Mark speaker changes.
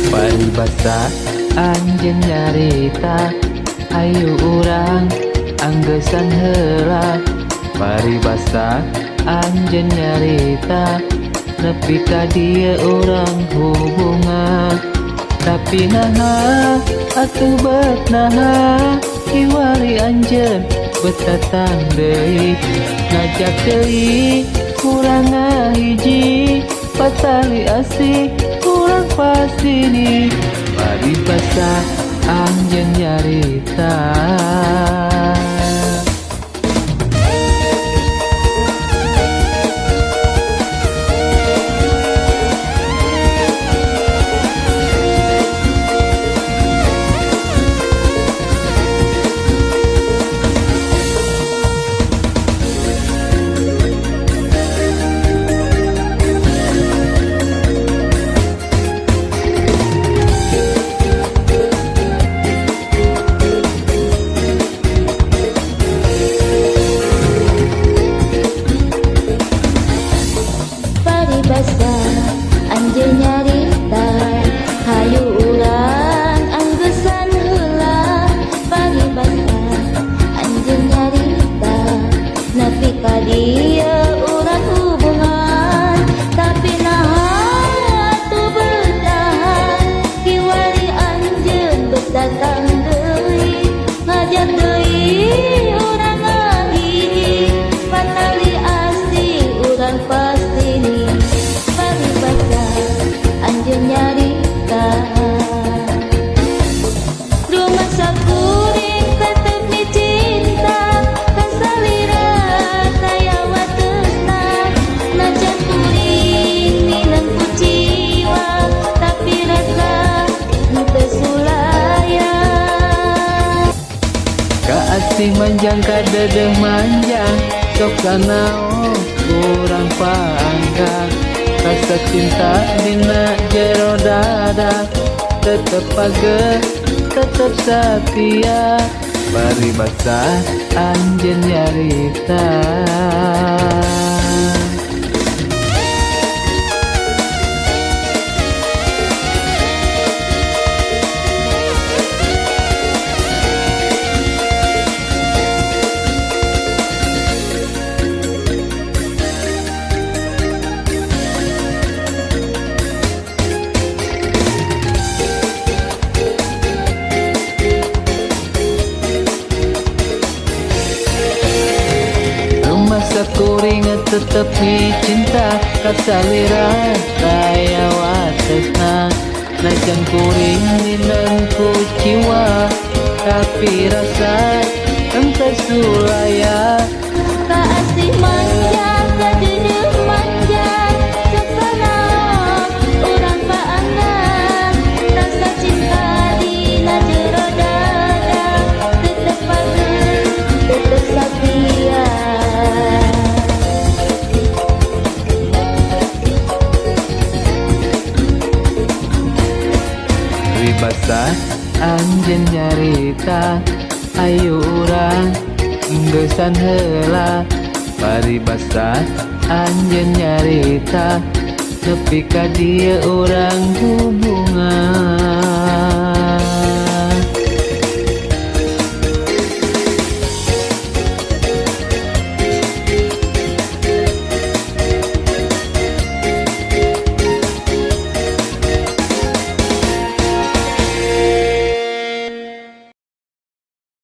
Speaker 1: Paribasa anjeun nyarita, hayu urang anggeusan heula. Paribasa anjeun nyarita, nepi ka dieu urang hubungan. Tapi naha atuh bet naha, kiwari anjeun bet datang deui, ngajak deui urang ngahiji, patali asih urang pastini. Paribasa anjeun nyarita.
Speaker 2: Paribasa anjeun nyarita, hayu urang anggeusan heula. Paribasa anjeun nyarita, nepi ka dieu urang hubungan. Tapi naha atuh bet naha, kiwari anjeun bet datang deui, ngajak deui urang ngahiji, patali asih urang pastini. Paribasa anjeun nyarita. Rumasa kuring tetep micinta ka salira taya watesna. Najan kuring mineng kuciwa, tapi rasa henteu sulaya.
Speaker 1: Kaasih manjang kadeudeung manjang, sok sanaon urang paanggang. Rasa cinta dina jero dada, tetep page tetep setia. Paribasa anjeun nyarita. Rumasa kuring tetep cinta ka salira taya watesna. Najan kuring mineng kuciwa, tapi rasa henteu sulaya.
Speaker 2: Kaasih manjang kadeudeung manjang, sok sanaon urang paanggang. Rasa cinta dina jero dada, tetep pageuh tetep satia.
Speaker 1: Paribasa anjeun nyarita, hayu urang anggeusan heula. Paribasa anjeun nyarita, nepi ka dieu urang hubungan.